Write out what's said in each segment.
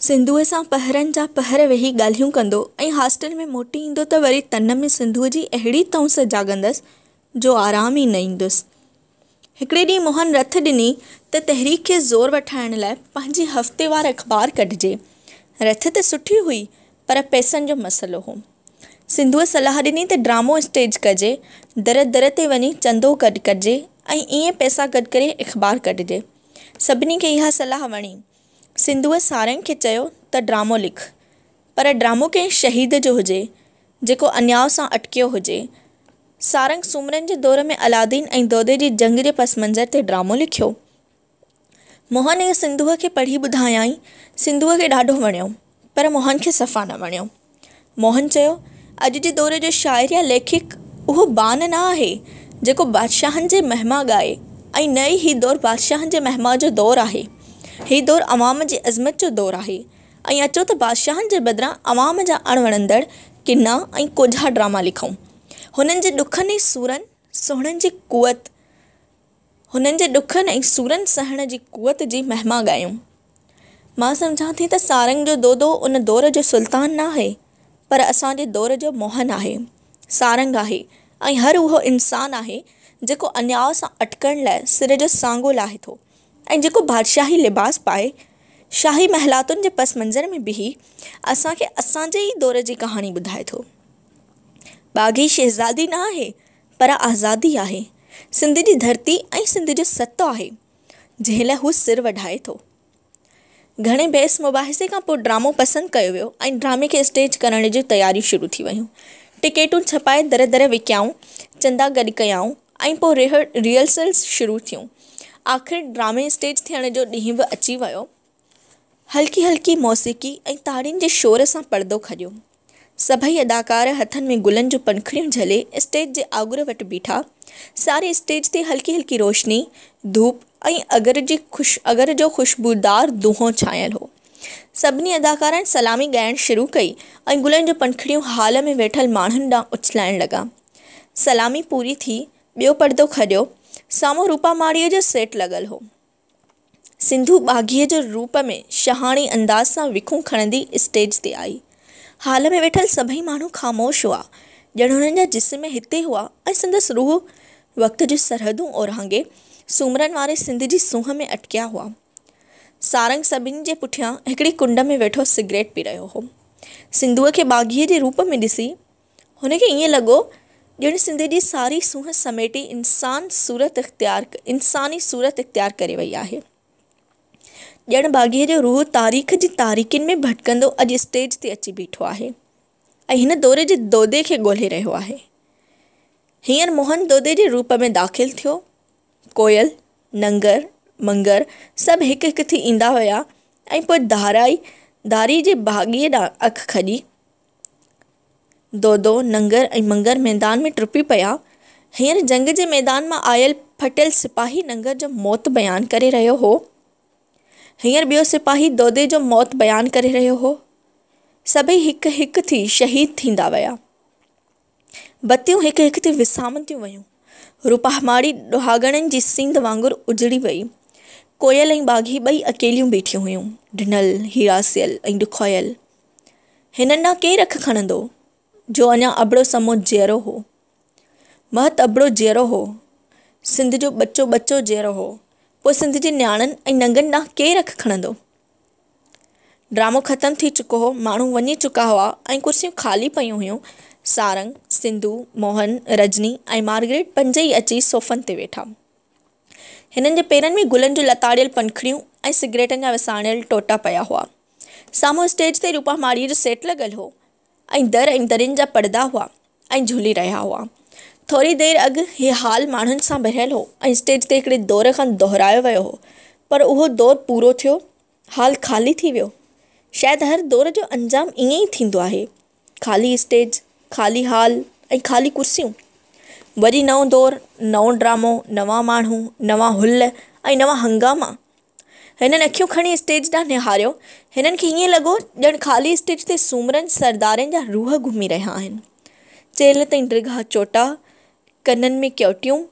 سنڌوء سان پهرن جا پهر ويهي ڳالهيون ڪندو ۽ هاسٽل ۾ موٽي ايندو ته وري تن ۾ سنڌوء جي اهڙي تئونس جاڳندس جو آرام ئي نه ايندس. هڪڙي ڏينهن موهن رٿ ڏني ته تحريڪ کي زور وٺائڻ لاء پنهنجي هفتيوار اخبار ڪڍجي. رٿ ته سٺي هئي پر پئسن جو مسئلو هو. سنڌوء صلاح ڏني ته ڊرامو اسٽيج ڪجي، در در تي وڃي چندو گڏ ڪجي ۽ ائين پئسا گڏ ڪري اخبار ڪڍجي. سڀني کي اها صلاح وڻي. سنڌوء سارنگ کي چيو ته ڊرامو لک. پر ڊرامو ڪنهن شهيد جو هجي، جيڪو انياء سان اٽڪيو هجي. سارنگ سومرن جي دور ۾ علادين ۽ دودي جي جنگ جي پس منظر تي ڊرامو لکيو. موهن اهو سنڌوء کي پڙهي ٻڌايائين. سنڌوء کي ڏاڍو وڻيو، پر موهن کي صفا نه وڻيو. موهن چيو، اڄ جي دور جو شاعر يا ليکڪ اهو بان نه آهي، جيڪو بادشاهن جي مهما ڳائي ۽ نه ئي هي دور بادشاهن جي مهما جو دور آهي. هي دور عوام جي عظمت جو دور آهي ۽ اچو ته بادشاهن جي بدران عوام جا اڻوڻندڙ، ڪنا ۽ ڪوجها ڊراما لکون. هنن جي ڏکن ۽ سورن سهڻ جي قوت هنن جي ڏکن ۽ سورن سهڻ جي قوت جي مهما ڳايون. مان سمجهان ٿي ته سارنگ جو دودو ان دور جو سلطان ناهي، پر اسان جي دور جو موهن آهي، سارنگ آهي ۽ هر اهو انسان آهي، جيڪو انياء سان اٽڪڻ لاء سر جو سانگو لاهي ٿو ۽ جيڪو بادشاهي لباس پائي، شاهي محلاتن جي پس منظر ۾ بيهي، اسان کي اسان جي ئي دور جي ڪهاڻي ٻڌائي ٿو. ٻاگهي شهزادي نه آهي، پر آزادي آهي. سنڌ جي ڌرتي ۽ سنڌ جو ست آهي، جنهن لاء هو سر وڍائي ٿو. گهڻي بحث مباحثي کان پوء ڊرامو پسند ڪيو ويو ۽ ڊرامي کي اسٽيج ڪرڻ جون تياريون شروع ٿي ويون. ٽڪيٽون ڇپائي در در وڪيائون، چندا گڏ ڪيائون ۽ پوء ريهرسلز شروع ٿيون. آخر ڊرامي اسٽيج ٿيڻ جو ڏينهن به اچي ويو. هلڪي هلڪي موسيقي ۽ تاڙين جي شور سان پردو کڄيو. سڀئي اداڪار هٿن ۾ گلن جون پنکڙيون جهلي اسٽيج جي آڳر وٽ بيٺا. ساري اسٽيج تي هلڪي هلڪي روشني، ڌوپ ۽ اگر جي اگر جو خوشبودار دونهون ڇانيل هو. سڀني اداڪارن سلامي ڳائڻ شروع ڪئي ۽ گلن جون پنکڙيون هال ۾ ويٺل ماڻهن ڏانهن اڇلائڻ لڳا. سلامي پوري ٿي، ٻيو پردو کڄيو. سامهون روپا ماڙيء جو سيٽ لڳل هو. سنڌو ٻاگهيء جي روپ ۾ شاهاڻي انداز سان وکون کڻندي اسٽيج تي آئي. هال ۾ ويٺل سڀئي ماڻهو خاموش هئا، ڄڻ هنن جا جسم هتي هئا ۽ سندس روح وقت جون سرحدون اورانگهي سومرن واري سنڌ جي سونهن ۾ اٽڪيا هئا. سارنگ سڀني جي پٺيان هڪڙي ڪنڊ ۾ ويٺو سگريٽ پي رهيو هو. سنڌوء کي ٻاگهيء جي روپ ۾ ڏسي هن کي ائين لڳو ڄڻ سنڌ جي ساري سونهن سميٽي انسان صورت اختيار انساني صورت اختيار ڪري وئي آهي. ڄڻ ٻاگهيء جو روح تاريخ جي تاريڪين ۾ ڀٽڪندو اڄ اسٽيج تي اچي بيٺو آهي ۽ هن دور جي دودي کي ڳولهي رهيو آهي. هينئر موهن دودي جي روپ ۾ داخل ٿيو. ڪوئل، ننگر، منگر سڀ هڪ هڪ ٿي ايندا ويا ۽ پوء ڌارائي ڌاري جي ٻاگهيء ڏانهن اک کڄي. دودو، ننگر ۽ منگر ميدان ۾ ٽپي پيا. هينئر جنگ جي ميدان مان آيل ڦٽيل سپاهي ننگر جو موت بيان ڪري رهيو هو. هينئر ٻيو سپاهي دودي جو موت بيان ڪري رهيو هو. سڀئي هڪ هڪ ٿي شهيد ٿيندا ويا. بتيون هڪ هڪ ٿي وسامنديون ويون. روپاهه ماڙي ڏهاڳڻن جي سينڌ وانگر اجڙي وئي. ڪوئل ۽ ٻاگهي ٻئي اڪيليون بيٺيون هيون، ڊنل، هراسيل ۽ ڏکويل. هنن ڏانهن ڪير اک کڻندو، جو اڃا ابڙو سمو جيئرو هو. مهت ابڙو جيئرو هو. سنڌ جو ٻچو ٻچو جيئرو هو. پوء سنڌ جي نياڻين ۽ ننگن ڏانهن ڪير اک کڻندو؟ ڊرامو ختم ٿي چڪو هو، ماڻهو وڃي چڪا هئا ۽ ڪرسيون خالي پيون هيون. سارنگ، سنڌو، موهن، رجني ۽ مارگريٽ پنج ئي اچي صوفن تي ويٺا. هنن جي پيرن ۾ گلن جون لتاڙيل پنکڙيون ۽ سگريٽن جا وساڻيل ٽوٽا پيا هئا. سامهون اسٽيج تي روپا ماڙيء جو سيٽ لڳل هو ۽ در ۽ درين جا پڙدا هئا ۽ جهولي رهيا هئا. ٿوري دير اڳ هي هال ماڻهن سان ڀريل هو ۽ اسٽيج تي هڪڙي دور کان دهرايو ويو هو، پر اهو دور پورو ٿيو، هال خالي ٿي ويو. شايد هر دور جو انجام ائين ئي ٿيندو آهي. خالي اسٽيج، خالي هال ۽ خالي ڪرسيون. وري نئون دور، نئون ڊرامو، نوان ماڻهو، نوان هل ۽ نوان هنگاما. هنن اکيون کڻي اسٽيج ڏانهن نهاريو. هنن کي ائين لڳو ڄڻ خالي اسٽيج تي سومرن سردارن جا روح گهمي رهيا آهن. چيلهه تائين ڊگها چوٽا، ڪنن ۾ ڪيوٽيون،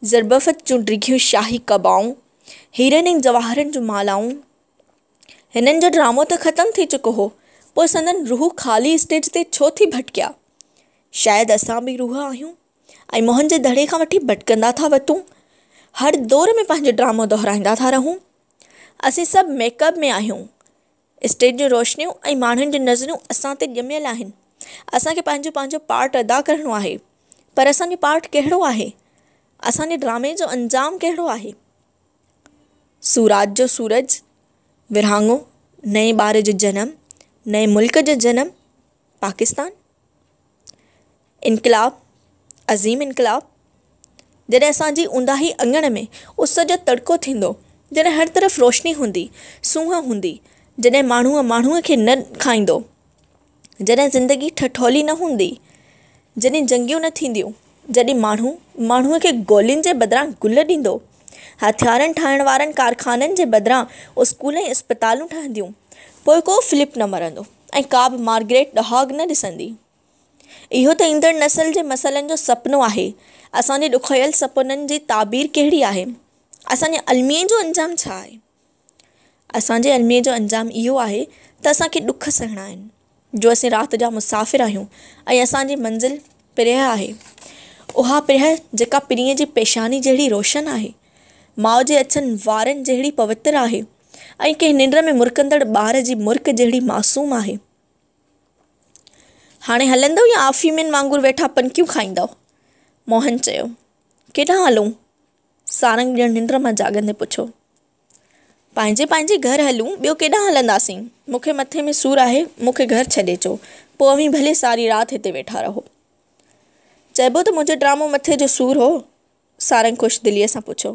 زربفت جون ڊگهيون شاهي قبائون، هيرن ۽ جواهرن جون مالائون. هنن جو ڊرامو ته ختم ٿي چڪو هو، پوء سندن روح خالي اسٽيج تي ڇو ٿي ڀٽڪيا؟ شايد اسان به روح آهيون ۽ موهن جي دڙي کان وٺي ڀٽڪندا ٿا وتون. هر دور ۾ پنهنجو ڊرامو دهرائيندا ٿا رهون. اسين سڀ ميڪ اپ ۾ آهيون. اسٽيج جون روشنيون ۽ ماڻهن جون نظرون اسان تي ڄميل آهن. اسان کي پنهنجو پنهنجو پارٽ ادا ڪرڻو آهي. پر اسان جو پارٽ ڪهڙو آهي؟ اسان جي ڊرامي جو انجام ڪهڙو آهي؟ سوراج جو سورج، ورهاڱو، نئين ٻار جو جنم، نئين ملڪ جو جنم، پاڪستان، انقلاب، عظيم انقلاب، جڏهن اسان جي اونداهي اڱڻ ۾ اس جو تڙڪو ٿيندو، جڏهن هر طرف روشني هوندي، سونهن هوندي، جڏهن ماڻهو ماڻهوء کي نه کائيندو، جڏهن زندگي ٺٺولي نه هوندي، جڏهن جنگيون نه ٿينديون، جڏهن ماڻهو، ماڻهوء کي گولين جي بدران گل ڏيندو، هٿيارن ٺاهڻ وارن ڪارخانن جي بدران اسڪول ۽ اسپتالون ٺهنديون، پوء ڪو فلپ نه مرندو ۽ ڪا به مارگريٽ ڏهاڳ نه ڏسندي. اهو ته ايندڙ نسل جي مسئلن جو سپنو آهي. اسان جي ڏکويل سپنن جي تعبير ڪهڙي آهي؟ اسان جي الميي جو انجام ڇا آهي؟ اسان جي الميي جو انجام اهو آهي ته اسان کي ڏک سهڻا آهن، جو اسين رات جا مسافر آهيون ۽ اسان جي منزل پرينء آهي. اها پرينء جيڪا پرينء جي پيشاني جهڙي روشن آهي، ماء جي اڇن وارن جهڙي پوتر آهي ۽ ڪنهن ننڊ ۾ مرڪندڙ ٻار جي مرڪ جهڙي معصوم آهي. هاڻي هلندؤ يا آفيمين وانگر ويٺا پنڪيون کائيندؤ؟ موهن چيو. ڪيڏانهن هلون؟ سارنگ ڄڻ ننڊ مان جاڳندي پڇيو. پنهنجي پنهنجي گهر هلون، ٻيو ڪيڏانهن هلنداسين؟ مون کي مٿي ۾ سور آهي، مون کي گهر ڇڏي اچو، پوء اوهين ڀلي ساري رات هتي ويٺا رهو. چئبو ته منهنجو ڊرامو مٿي جو سور هو؟ سارنگ خوش دليء سان پڇيو.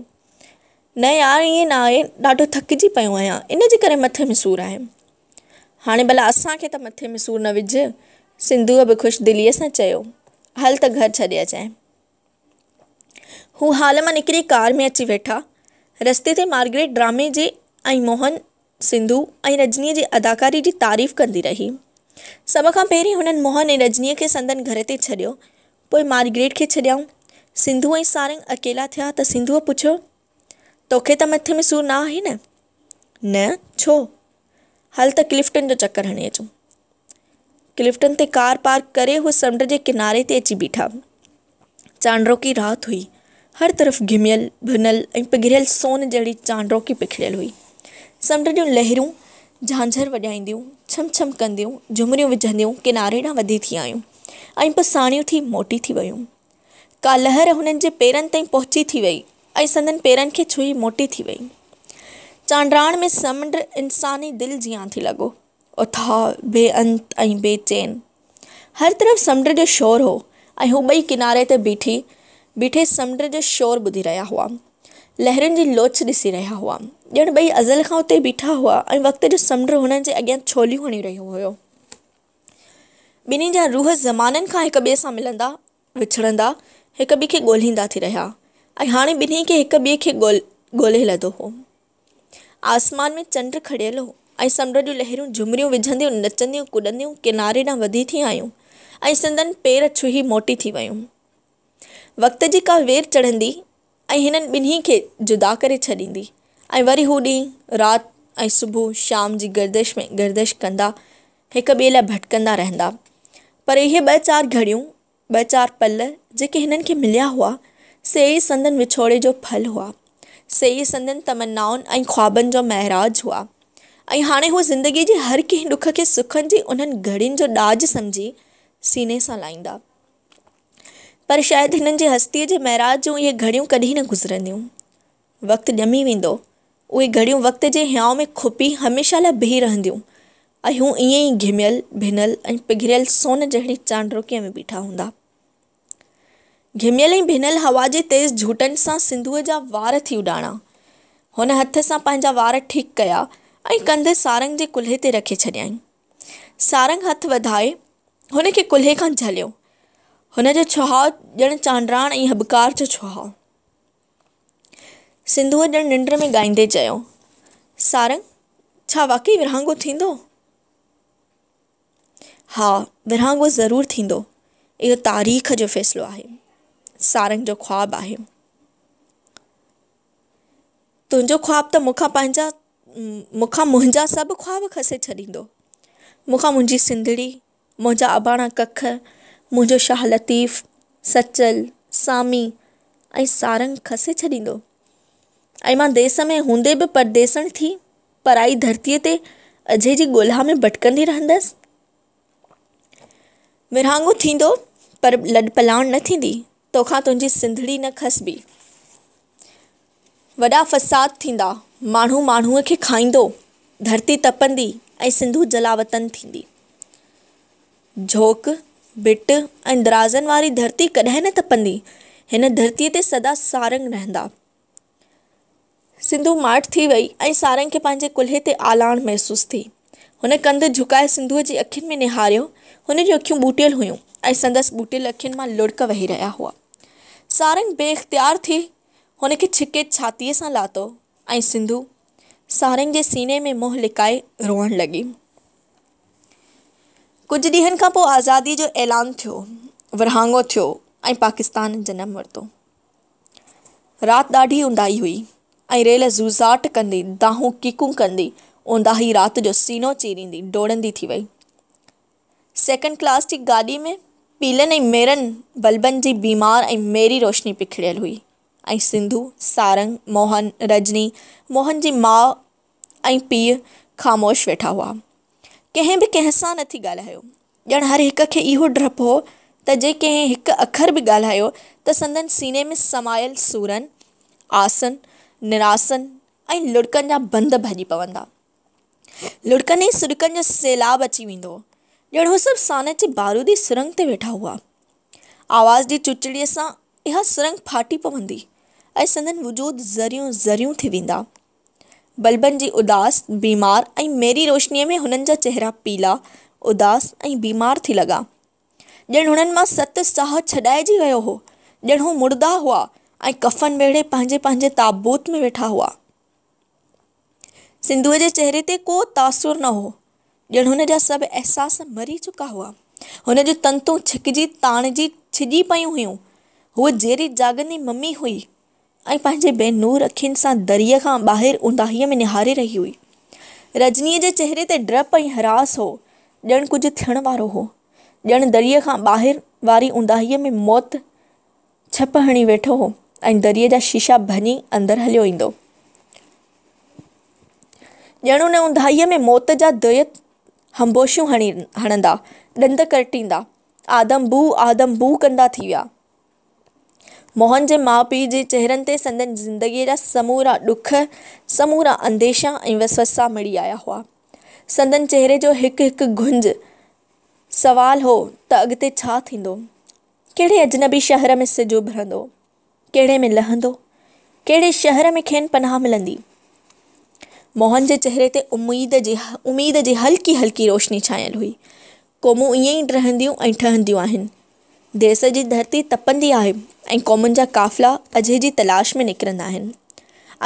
نه يار ائين نه آهي، ڏاڍو ٿڪجي پيو آهيان، ان جي ڪري مٿي ۾ سور آهي. هاڻي ڀلا اسان کي ته مٿي ۾ سور نه وجهه. سنڌوء به خوش دليء سان چيو. هل ته گهر ڇڏي اچانء. هو هال مان نڪري ڪار ۾ اچي ويٺا. رستي تي مارگريٽ ڊرامي جي ۽ موهن، سنڌو ۽ رجنيء جي اداڪاري جي تعريف ڪندي رهي. سڀ کان پهرين هنن موهن ۽ رجنيء کي سندن گهر تي ڇڏيو، پوء مارگريٽ کي ڇڏيائون. سنڌو ۽ سارنگ اڪيلا ٿيا ته سنڌوء پڇيو، توکي ته مٿي ۾ سور نه آهي نه؟ نه، ڇو؟ هل ته ڪلفٽن جو چڪر هڻي اچون. ڪلفٽن تي ڪار پارڪ ڪري هو سمنڊ جي ڪناري تي اچي بيٺا. چانڊوڪي رات هئي. هر طرف گهميل، ڀنل ۽ پگهريل سون جهڙي چانڊوڪي پکڙيل هئي. سمنڊ جون لهرون جهانجهر وڄائينديون، ڇم ڇم ڪنديون، جهمريون وجهنديون ڪناري ڏانهن وڌي ٿي آيون ۽ پوء ساڻيون ٿي موٽي ٿي ويون. ڪا لهر هنن جي پيرن تائين پهچي ٿي وئي ۽ سندن پيرن کي ڇهي موٽي ٿي وئي. چانڊاڻ ۾ سمنڊ انساني دل جيان ٿي لڳو، اٿاهه، بي انت ۽ بي چين. هر طرف سمنڊ جو شور هو ۽ هو ٻئي ڪناري تي بيٺي بيٺي سمنڊ جو شور ٻڌي رهيا هئا. لهرن جي لوڇ ڏسي رهيا هئا. ڄڻ ٻئي ازل کان اتي بيٺا هئا ۽ وقت جو سمنڊ هنن جي اڳيان ڇوليون هڻي رهيو هيو. ٻنهي جا روح زمانن کان هڪ ٻئي سان ملندا، وڇڙندا، هڪ ٻئي کي ڳولهيندا ٿي رهيا ۽ هاڻي ٻنهي کي هڪ ٻئي کي ڳولهي لڌو هو. آسمان ۾ چنڊ کڙيل هو ۽ سمنڊ جون لهرون جهمريون وجهنديون، نچنديون، ڪڏنديون ڪناري ڏانهن وڌي ٿي آيون ۽ سندن پير ڇهي موٽي ٿي ويون. وقت جي ڪا وير چڙهندي ۽ هنن ٻنهي کي جدا ڪري ڇڏيندي ۽ وري هو ڏينهن، رات ۽ صبح شام جي گردش ۾ گردش ڪندا هڪ ٻئي لاء ڀٽڪندا رهندا. پر اهي ٻه چار گهڙيون، ٻه چار پل جيڪي هنن کي مليا هئا، سي ئي سندن وڇوڙي جو ڦل هئا، سي ئي سندن تمنائن ۽ خوابن جو معراج هئا ۽ هاڻي هو زندگي جي هر ڪنهن ڏک کي سکن جي انهن گهڙين جو ڏاج سمجهي سيني سان لائيندا. پر شايد هنن جي هستيء جي معراج جون اهي گهڙيون ڪڏهن نه گذرنديون. وقت ڄمي ويندو. اهي گهڙيون وقت جي هيانء ۾ کپي هميشه لاء بيهي رهنديون ۽ هو ائين ئي گهميل، ڀنل ۽ پگهريل سون جهڙي چانڊوڪيء ۾ بيٺا هوندا. گهميل ۽ ڀنل هوا جي تيز جهوٽن سان سنڌوء جا وار ٿي اڏاڻا. هن هٿ سان پنهنجا وار ٺيڪ ڪيا ۽ ڪنڌ سارنگ جي ڪلهي تي رکي ڇڏيائين. سارنگ هٿ وڌائي هن کي ڪلهي کان جهليو. هن جو ڇهاء ڄڻ چانڊاڻ ۽ هٻڪار جو ڇهاء. سنڌوء ڄڻ ننڊ ۾ ڳائيندي چيو، سارنگ، ڇا واقعي ورهاڱو ٿيندو؟ ها، ورهاڱو ضرور ٿيندو. اهو تاريخ جو فيصلو آهي. سارنگ جو خواب آهي. تنهنجو خواب ته مون کان پنهنجا مون کان منهنجا سڀ خواب کسي ڇڏيندو. مون کان منهنجي سنڌڙي، منهنجا اباڻا ڪک، منهنجو شاهه لطيف، سچل، سامي ۽ سارنگ کسي ڇڏيندو ۽ مان ديس ۾ هوندي به پرديسڻ ٿي پرائي ڌرتيء تي اجهي جي ڳولها ۾ ڀٽڪندي رهندس. ورهاڱو ٿيندو پر لڏپلاڻ نه ٿيندي، توکان تنهنجي سنڌڙي نه کسبي. وڏا فساد ٿيندا، ماڻهو ماڻهوء کي کائيندو، ڌرتي تپندي ۽ سنڌو جلاوطن ٿيندي. جهوڪ، ڀٽ ۽ درازن واري ڌرتي ڪڏهن نه تپندي، هن ڌرتيء تي سدا سارنگ رهندا. سنڌو ماٺ ٿي وئي ۽ سارنگ کي پنهنجي ڪلهي تي آلاڻ محسوس ٿي. هن ڪنڌ جهڪائي سنڌوء جي اکين ۾ نهاريو. هن جون اکيون ٻوٽيل هيون ۽ سندس ٻوٽيل اکين مان لڙڪ وهي رهيا هئا. سارنگ بي اختيار ٿي هن کي ڇڪي ڇاتيء سان لاتو ۽ سنڌو سارنگ جي سيني ۾ منهن لڪائي روئڻ لڳي. ڪجهه ڏينهن کان پوء آزاديء جو اعلان ٿيو، ورهاڱو ٿيو ۽ پاڪستان جنم ورتو. رات ڏاڍي اونداهي هئي ۽ ريل زوزاٽ ڪندي، دانهون ڪيڪون ڪندي، اونداهي رات جو سينو چيريندي ڊوڙندي ٿي وئي. سيڪنڊ ڪلاس جي گاڏي ۾ پيلن ۽ ميرن بلبن جي بيمار ۽ ميري روشني پکڙيل هئي ۽ سنڌو، سارنگ، موهن، رجني، موهن جي ماء ۽ پيء خاموش ويٺا هئا. ڪنهن به ڪنهن سان نٿي ڳالهايو. ڄڻ هر هڪ کي اهو ڊپ هو ته جي ڪنهن هڪ اکر به ڳالهايو ته سندن سيني ۾ سمايل سورن، آسن، نراسن ۽ لڙڪن جا بند ڀڄي پوندا. لڙڪن ۽ سڏڪن جو سيلاب اچي ويندو. ڄڻ هو سڀ سانت جي بارودي سرنگ تي ويٺا هئا. آواز جي چوچڙي سان اها سرنگ ڦاٽي پوندي ۽ سندن وجود ذريون ذريون ٿي ويندا. بلبن جي اداس، بيمار ۽ ميري روشنيء ۾ هنن جا چهرا پيلا، اداس ۽ بيمار ٿي لڳا. ڄڻ هنن مان ست ساهه ڇڏائجي ويو هو. ڄڻ هو مڙدا هئا ۽ ڪفن ويڙهي پنهنجي پنهنجي تابوت ۾ ويٺا هئا. سنڌوء جي چهري تي ڪو تاثر نه هو، ڄڻ هن جا سڀ احساس مري چڪا هئا. هن جون تنتون ڇڪجي تاڻجي ڇڄي پيون هيون. هوء جيئري جاڳندي ممي هئي ۽ پنهنجي بي نور اکين سان دريء کان ٻاهر اونداهيء ۾ نهاري رهي هئي. رجنيء جي چهري تي ڊپ ۽ هراس هو، ڄڻ ڪجهه ٿيڻ وارو هو. ڄڻ دريء کان ٻاهر واري اونداهيء ۾ موت ڇپ هڻي ويٺو هو ۽ دريء جا شيشا ڀڃي اندر هليو ايندو. ڄڻ ان اونداهيء ۾ موت جا دئيت هنبوشيون هڻندا، ڏند ڪرٽيندا، آدم بو آدم بو ڪندا ٿي ويا. موهن جي ماء پيء جي چهرن تي سندن زندگيء جا سمورا ڏک، سمورا انديشا ۽ وسوسا مڙي آيا هئا. سندن چهري جو هڪ هڪ گهنج سوال هو ته اڳتي ڇا ٿيندو؟ ڪهڙي اجنبي شهر ۾ سج اڀرندو، ڪهڙي ۾ لهندو، ڪهڙي شهر ۾ کين پناهه ملندي؟ موهن جي چهري تي اميد جي اميد جي هلڪي هلڪي روشني ڇانيل هئي. قومون ائين ئي ڊهنديون ۽ ٺهنديون آهن. ديس جي ڌرتي تپندي آهي ۽ قومن جا قافلا اجهي جي تلاش ۾ نڪرندا آهن.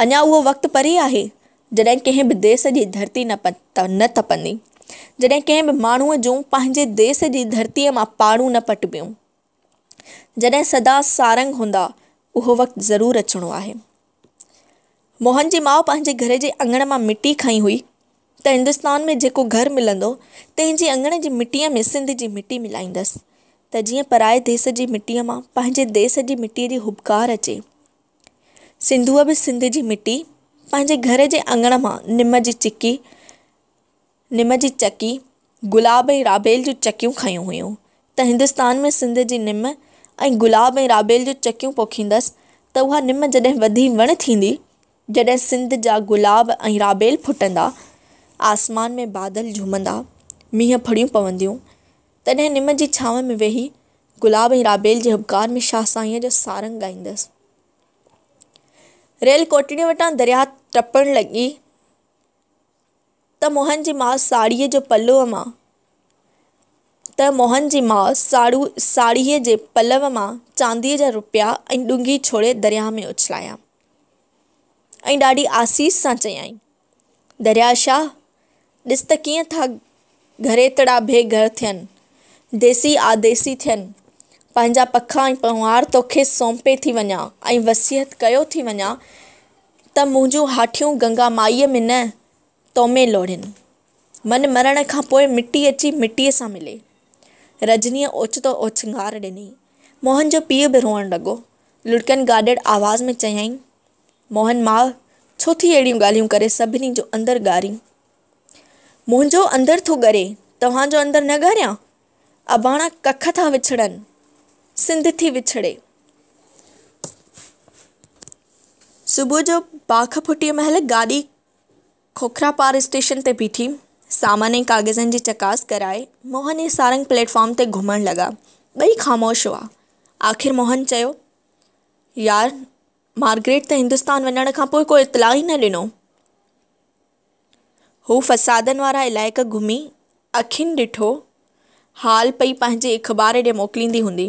اڃا اهو وقت پري آهي، جڏهن ڪنهن به ديس جي ڌرتي نه نه تپندي، جڏهن ڪنهن به ماڻهوء جون پنهنجي ديس جي ڌرتيء مان پاڙون نه پٽبيون، جڏهن سدا سارنگ هوندا، اهو وقت ضرور اچڻو آهي. موهن جي ماء پنهنجي گهر جي اڱڻ مان مٽي کنئي هئي ته هندستان ۾ جيڪو گهر ملندو، تنهن جي اڱڻ جي مٽيء ۾ سنڌ جي مٽي ملائيندس ته جيئن پرائي ديس جي مٽيء مان پنهنجي ديس جي مٽيء جي هٻڪار اچي. سنڌوء به سنڌ جي مٽي پنهنجي گهر جي اڱڻ مان نم جي چڪي، نم جي چڪي، گلاب ۽ رابيل جون چڪيون کنيون هيون ته هندستان ۾ سنڌ جي نم ۽ گلاب ۽ رابيل جون چڪيون پوکيندس ته اها نم جڏهن وڌي وڻ ٿيندي، جڏهن سنڌ جا گلاب ۽ رابيل ڦٽندا، آسمان ۾ بادل جهومندا، مينهن ڦڙيون پونديون، تڏهن نم جي ڇانو ۾ ويهي گلاب ۽ رابيل جي هٻڪار ۾ شاهه سائينء جو سارنگ ڳائيندس. ريل ڪوٽڙيء وٽان درياهه ٽپڻ لڳي ته موهن جي ماء ساڙهيء جو پلو مان ته موهن جي ماء ساڙهيء جي پلو مان چانديء جا روپيا ۽ ڏونگهي ڇوڙي درياهه ۾ اڇلايا ۽ ڏاڍي آسيس سان چيائين، درياهه شاهه! ڏس ته ڪيئن ٿا گهريتڙا بي گهر ٿين، ديسي آديسي ٿين. پنهنجا پکا ۽ پنهوار توکي سونپي ٿي وڃان ۽ وصيت ڪيو ٿي وڃان ته منهنجون هاٺيون گنگا مائيء ۾ نه تو ۾ لوڙهين. من مرڻ کان پوء مٽي اچي مٽيء سان ملي. رجنيء اوچتو اوڇنگار ڏني. موهن جو پيء به روئڻ لڳو. لڙڪن گاڏڙ آواز ۾ چيائين، موهن ماء، ڇو ٿي اهڙيون ڳالهيون ڪري سڀني جو اندر ڳارين؟ منهنجو اندر ٿو ڳري، توهان جو اندر نه ڳاريان؟ اباڻا ڪک ٿا وڇڙن، سنڌ ٿي وڇڙي. صبح جو باک ڦٽيء مهل گاڏي کوکراپار اسٽيشن تي بيٺي. سامان ۽ ڪاغذن جي چڪاس ڪرائي، موهن ۽ سارنگ پليٽ فارم تي گهمڻ لڳا. ٻئي خاموش هئا. آخر موهن چيو، يار، مارگريٽ ته هندستان وڃڻ کان پوء ڪو اطلاع ئي نه ڏنو. هو فسادن وارا علائقا گهمي اکين ڏٺو حال پئي پنهنجي اخبار ڏي موڪليندي هوندي.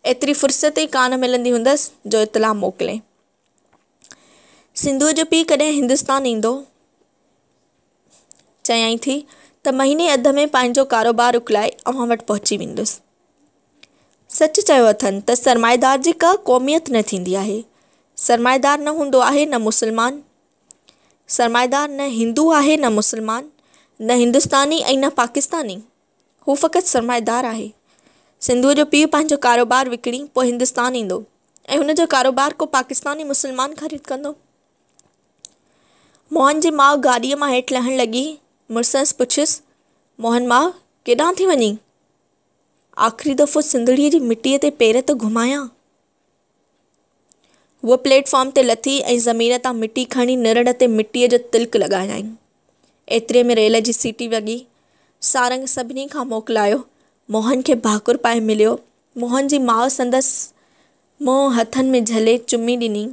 ايتري فرصت ئي ڪانه ملندي هوندس جو اطلاع موڪلي. سنڌوء جو پيء ڪڏهن هندستان ايندو؟ چيائين ٿي ته مهيني اڌ ۾ پنهنجو ڪاروبار اڪلائي اوهان وٽ پهچي ويندس. سچ چيو اٿن ته سرمائيدار جي ڪا قوميت نه ٿيندي آهي. سرمائيدار نه هندو آهي نه مسلمان. سرمائيدار نه هندو آهي نه مسلمان، نه هندستاني ۽ نه پاڪستاني. هو فقط سرمائيدار آهي. سنڌوء جو پيء پنهنجو ڪاروبار وڪڻي پوء هندستان ايندو ۽ هن جو ڪاروبار ڪو پاڪستاني مسلمان خريد ڪندو. موهن جي ماء گاڏيء مان هيٺ لهڻ لڳي. مڙسهنس پڇيس، موهن ماء، ڪيڏانهن ٿي وڃين؟ آخري دفعو سنڌڙيء جي مٽيء تي پير ته گهمايان. هوء پليٽ فارم تي لٿي ۽ زمين تان مٽي کڻي نرڙ تي مٽيء جو تلڪ لڳايائين. ايتري ۾ ريل جي سيٽي وڳي. سارنگ سڀني کان موڪلايو. موهن کي ڀاڪر پائي مليو. موهن جي ماء سندس منهن هٿن ۾ جهلي چمي ڏني.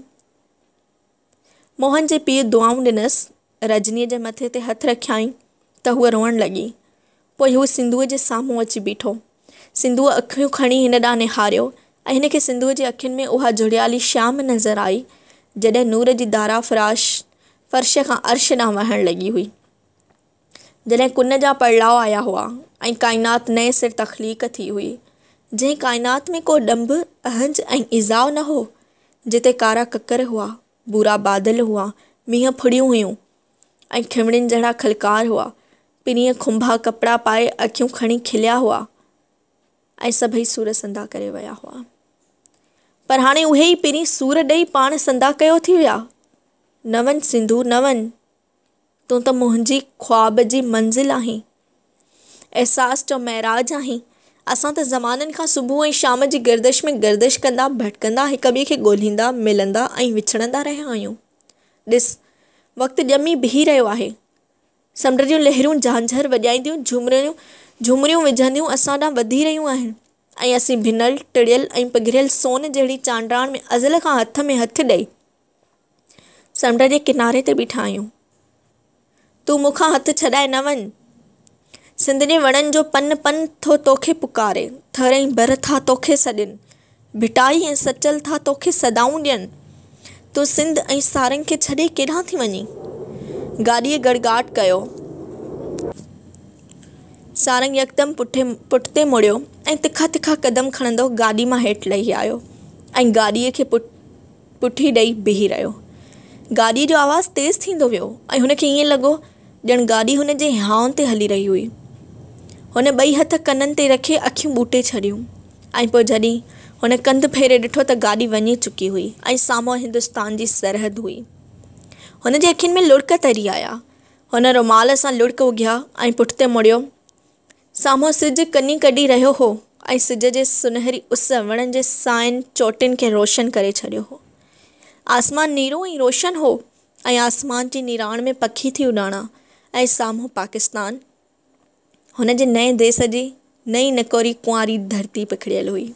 موهن جي پيء دعائون ڏنس. رجنيء جي مٿي تي هٿ رکيائين ته هوء روئڻ لڳي. پوء هو سنڌوء جي سامهون اچي بيٺو. سنڌوء اکيون کڻي هن ڏانهن نهاريو ۽ هن کي سنڌوء جي اکين ۾ اها جهڙيالي شيام نظر آئي، جڏهن نور جي ڌارا فراش فرش کان عرش ڏانهن وهڻ لڳي هئي. جڏهن ڪن جا پڙلاء آيا هئا ۽ ڪائنات نئين سر تخليق ٿي هئي. جنهن ڪائنات ۾ ڪو ڏنڀ، اهنج ۽ ايذاء نه هو، جتي ڪارا ڪڪر هئا، ڀورا بادل هئا، مينهن ڦڙيون هيون ۽ کنوڻين جهڙا کلڪار هئا. پرينء کنڀا ڪپڙا پائي اکيون کڻي کليا هئا ۽ سڀئي سور سندا ڪري ويا هئا. پر هاڻي اهي ئي پرين سور ڏئي پاڻ سندا ڪيو ٿي ويا. نه وڃ سنڌو نه وڃ. تون ته منهنجي خواب جي منزل آهين. احساس جو معراج آهين. اسان ته زمانن کان صبح ۽ شام جي گردش ۾ گردش ڪندا، ڀٽڪندا، هڪ ٻئي کي ڳولهيندا، ملندا ۽ وڇڙندا رهيا آهيون. ڏس، وقت ڄمي بيهي رهيو آهي. سمنڊ جون لهرون جهانجهر وڄائينديون، جهومريون وجهنديون اسان ڏانهن وڌي رهيون آهن ۽ اسين ڀنل، ٽڙيل ۽ پگهريل سون جهڙي چانڊاڻ ۾ ازل کان هٿ ۾ هٿ ڏئي، سمنڊ جي ڪناري تي بيٺا آهيون. تون مون کان هٿ ڇڏائي نه وڃ. سنڌ جي وڻن جو پن پن ٿو توکي پڪاري. ٿر ۽ بر ٿا توکي سڏين. ڀٽائي ۽ سچل ٿا توکي صدائون ڏين. تون سنڌ ۽ سارنگ کي ڇڏي ڪيڏانهن ٿي وڃين؟ گاڏيء گڙگاٽ ڪيو. سارنگ يڪدم پٺتي مڙيو ۽ تکا تکا قدم کڻندو گاڏي مان هيٺ لهي آيو ۽ گاڏيء کي پٺي ڏئي بيهي رهيو. گاڏيء جو آواز تيز ٿيندو ويو ۽ هن کي ائين لڳو ڄڻ گاڏي هن جي هانء تي هلي رهي هئي. هن ٻئي هٿ ڪنن تي رکي اکيون ٻوٽي ڇڏيون ۽ پوء جڏهن هن ڪنڌ ڦيري ڏٺو ته گاڏي وڃي چڪي هئي ۽ سامهون هندستان جي سرحد هئي. هن جي اکين ۾ لڙڪ تري آيا. هن رومال سان لڙڪ اگهيا ۽ پٺتي مڙيو. سامهون سج ڪني ڪڍي رهيو هو ۽ سج جي سنهري اس وڻن جي ساين چوٽين کي روشن ڪري ڇڏيو هو. آسمان نيرو ۽ روشن هو ۽ آسمان جي نيراڻ ۾ پکي ٿي اڏاڻا ۽ سامهون پاڪستان، هن جي نئين ديس جي نئين نڪوري ڪنواري ڌرتي پکڙيل هئي.